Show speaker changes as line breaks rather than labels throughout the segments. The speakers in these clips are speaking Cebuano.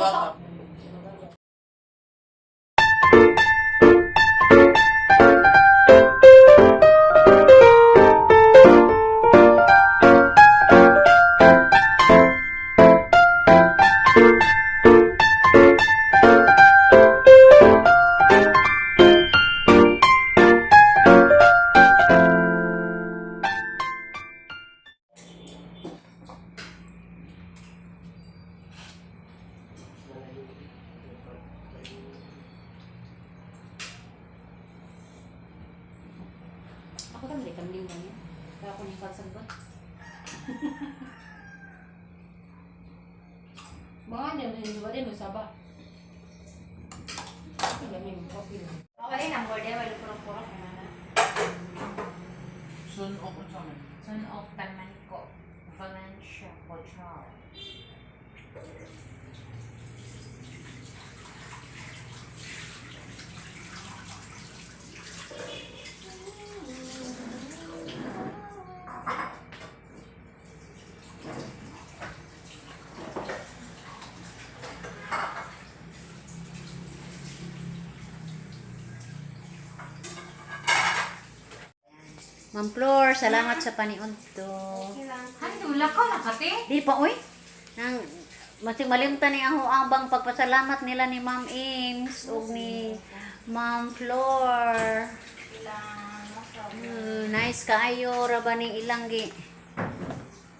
Guwapa.
Ako tam di kambing ba niya? Kaya ako niyang pagsagot.
Mga ano, hindi ba din usaba?
Wala na border, wala purok-purok na.
Sun ok unsa man?
Sunok Tamanco, Valencia, Cochal.
Ma'am Flor, salamat sa paniudto.
Handula ko na kate.
Di pa oy. Nang masig malimtan ni ako ang bang pagpasalamat nila ni Ma'am Ames ug ni Ma'am Flor. Nice kaayo ra ba ning ilang gi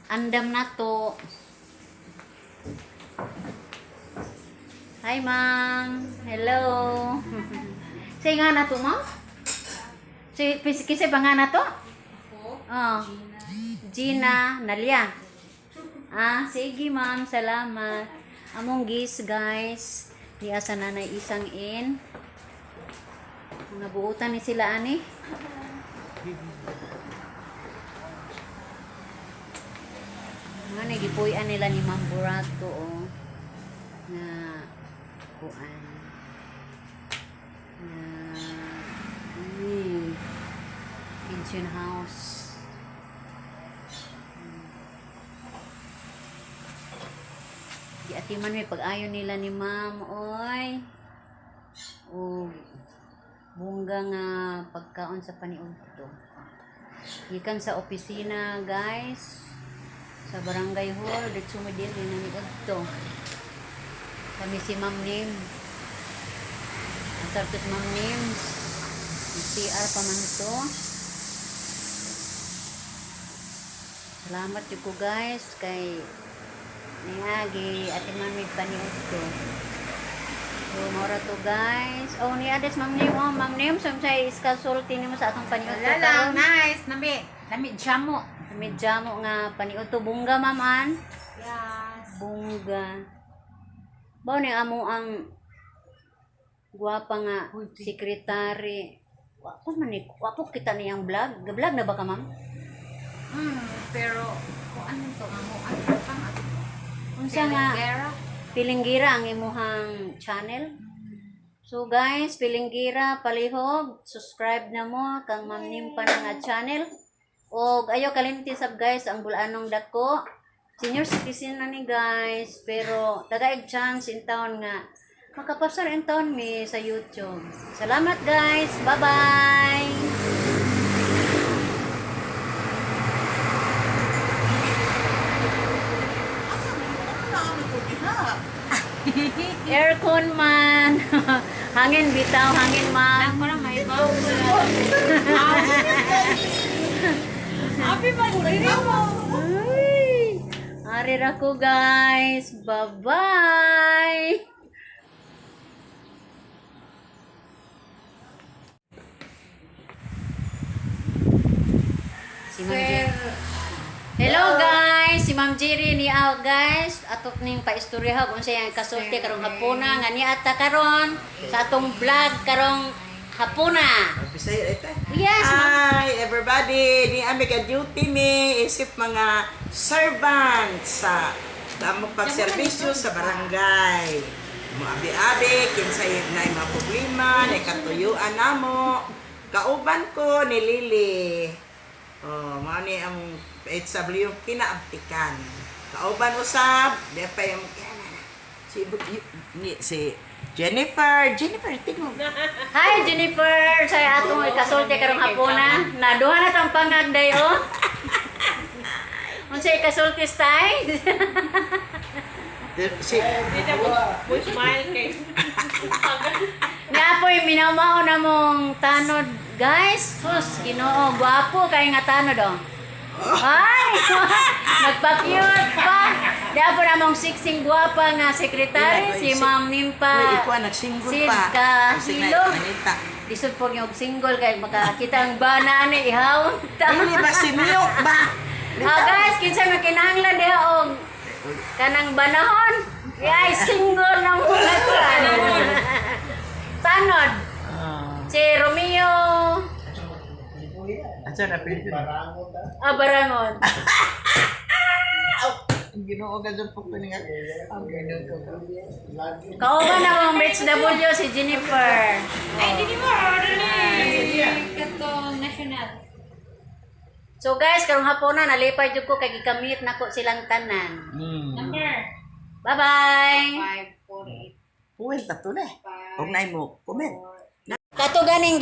andam na to. Hi, ma'am. Hello. Say nga na to, ma'am? Say, kisay pa nga na to?
Ako,
Oh.
Gina.
Gina Nalia. Ah, sige, ma'am, salamat. Among gis guys, di asa nanay isang in. Mga buutan ni sila ani. Mga nagipuy-an nila ni Ma'am Burato oh. Nga kuan. Nga pension house. Di atiman may pag-ayon nila ni ma'am, oy. O bungga nga pagkaon sa paniudto. Gikan sa opisina, guys. Sa barangay hall, dito mo din naniudto. Kami si Ma'am Nim. Ang sarap si Ma'am Nim. CR pa man to. Salamat jud ko, guys, kay niagi ate mami paniudto. So mora to, guys. Oh, ni Ades Ma'am Nim, oh, Ma'am Nim, samsay iskasulti nimo sa atong paniudto
Wala lang,
karon.
nice. Nami, nami jamo.
Medya mo nga paniudto bungga, ma'am an.
Yes.
Bungga. Bao ni amo ang gwapa nga sekretary. Wa ko man ni wa po kita niyang vlog. Ga-vlog na ba ka, ma'am?
Pero kung ano to, amo, ano pang ato?
Unsa nga
Pilingera?
Pilinggira ang imuhang channel. So guys, Pilinggira palihog, subscribe na mo kang Ma'am Nim pa na nga channel. Og ayo kalimti sab guys ang bulanong dako. Senior citizen na ni guys, pero tagaig chance in town nga makapasar in town mi sa YouTube. Salamat guys. Bye-bye.
Asa man mo na kami ko diha?
Aircon man. Hangin bitaw, hangin man.
Ako lang may ba?
Abi man diri mo.
Ay, ari ra ko guys. Bye-bye. Si Ma'am Jerry. Hello guys, si Ma'am Jerry ni out guys. Atok ning paistorya kung unsay ang kasulti karong hapuna nga niata karon sa atong vlog karong hapuna.
Bisaya ito.
Yes, ma'am.
Hi everybody, ni ami ka duty mi isip mga servants sa among pagserbisyo sa barangay. Moabi-abi kinsay na mga problema, na katuyuan namo. Kauban ko ni Lily. Oh, mao ni ang HW kinaabtikan. Kauban usab, di pa yung Si si Jennifer, Jennifer, tingog.
Hi Jennifer, sa atong ikasulti karong hapona. Naduha na tong pangag dayo. Unsa ikasulti style?
Si
Mo smile kay.
Nga po'y minamao na mong tanod, guys. Sus, Ginoo, gwapo kay nga tanod oh. Ay, nagpa-cute pa. Dapo na mong siksing gwapa nga sekretary si Ma'am Nimpa.
Uy, ikaw nagsingle
Sid
pa.
ka
Sige,
hilo.
Manita.
Lisod po yung single kay makakita ang bana ni ihaw.
Dili ba si Miyok ba?
Ah, guys, kinsa man kinahanglan diha og kanang banahon. Yay, single na mo. Tanod.
Ah,
Si Romeo.
Asa na pwede?
Ah, Barangon.
Ang Ginoo ka dyan po nga. Ang Ginoo ka.
Kauban na mong Rich W si Jennifer.
Ay, di mo order ni. Katong national.
So guys, karong hapon na nalipay jud ko kay gikamit nako silang tanan.
Number.
Bye-bye.
5, 4, 8,
Puwel ta to na. Huwag na mo comment.
Kato ganing.